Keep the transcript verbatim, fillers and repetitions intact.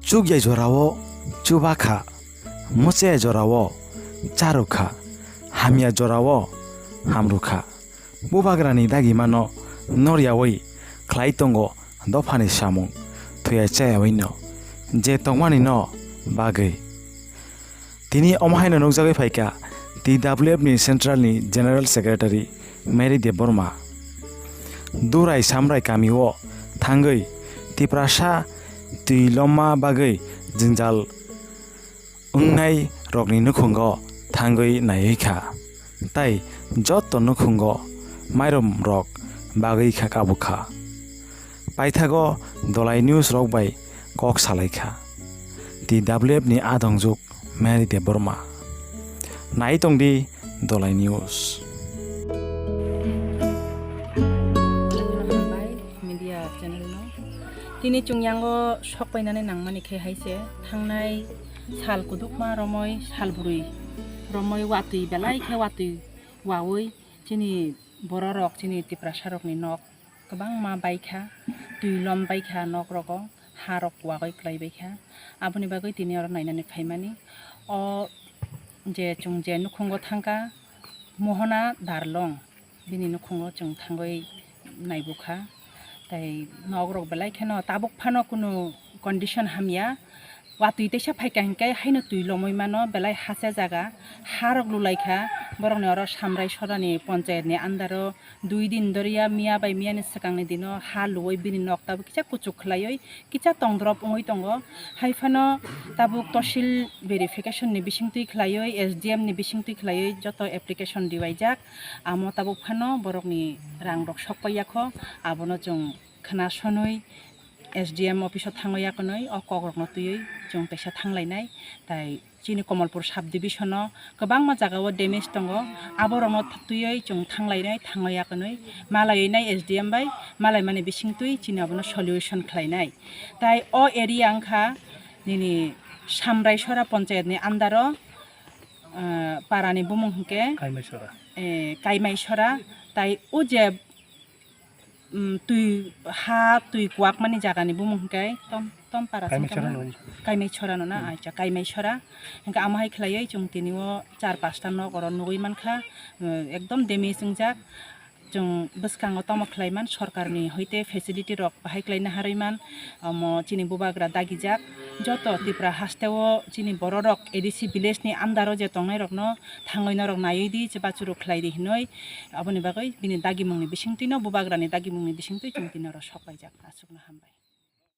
Chukya jorao chuba kha, muchaya jorao charwk kha, hamya jorao hamrwk kha. Bubagrani dagimano noryawi khlai tongo dophani samung, thuya chayawi no, je tongmani no bagwi. Tini omo haino nukjagwi phaikha T W F ni Central ni General Secretary Mary Debbarma. Durai Samrai kamio thangwi Tiprasa twi lomma bagwi jwngjal wngnai rokni nukhungo thangwi naiwi kha, tai jotto nukhungo mairum rok bagwi kha kabukha. Paithago Dolai News rok bai kok salai kha T W F ni adongjuk Mary Debbarma. Nai tongdi Dolai News. Media channel no. Tini chwng yango sok painani nangmani khe hai se thangnai sal kudukma romoi sal bwrwi romoi watwi belai khe watwi wawi chini bororok chini Tiprasa rokni nok kwbangma baikha, twi lom baikha nok rogo, ha rok wagwi kwlai baikha. Aboni bagwi tini oro nainani phaimani. O je chwng je nukhungo thangkha Mohona Darlong, bini nukhungo chwng thangwi naibukha. Tai nok rok belai kheno tabuk phano kunu condition hamya. Watwi teisa phaikha hinkhe haino twi lomwi mano, belai hacha jaga, ha rok lulai kha. Borokni oro Samrai Sorani ponchayat ni under o dui din doriya miya bai miya ni swkang ni dino ha luwi bini nok tabuk kisa kuchuk khlaiwi kisa tongdrop wngwi tongo. Hai phano tabuk tosil verification ni bisingtwi khlaiwi S D M ni bisingtwi khlaiwi joto application riwaijak. Amo tabuk phano borokni rang rok sok pai yakho, abono chwng khna sonwi S D M office o thangwi yakonwi o kok rokno twiwi chwng teisa thanglainai. Tai chini Kamalpur sub division o kwbangma jaga o damage tongo, abo rokno twiwi chwng thanglainai, thangwi yakonwi malaiwi nai S D M bai malaimani bisingtwi chini abono solution khlainai. Tai o area wngkha nini Samrai Sora ponchayat ni under o, ah, para ni bumung hwnkhe Kaimaisora. Eh, Kaimaisora. Tai o je, mm, twi ha twi kwak mani jaga ni bumung hwnkhe Tom, Tompara se Kaimaisora wngkha na? No. Kaimaisora no na? Hmm. Acha, Kaimaisora. Hwnkhe amo hai khlaiwi chwng tini o char pasta nok oro nugwi mankha, eh, ekdom damage wngjak. Chwng bwskango tamo khlaiman, sorkarni hoite facility rok bahai khlaina harwiman, omo chini bubagra dagijak. Joto Tripura hasteo chini bororok A D C village ni under o je tongnairokno thangwi norok naiwi di, chubachu rok khlai di hinwi, aboni bagwi bini dagimungni bisingtwino, bubagrani dagimungni bisingtwi chwng tini oro sok paijak. Aswkno hambai.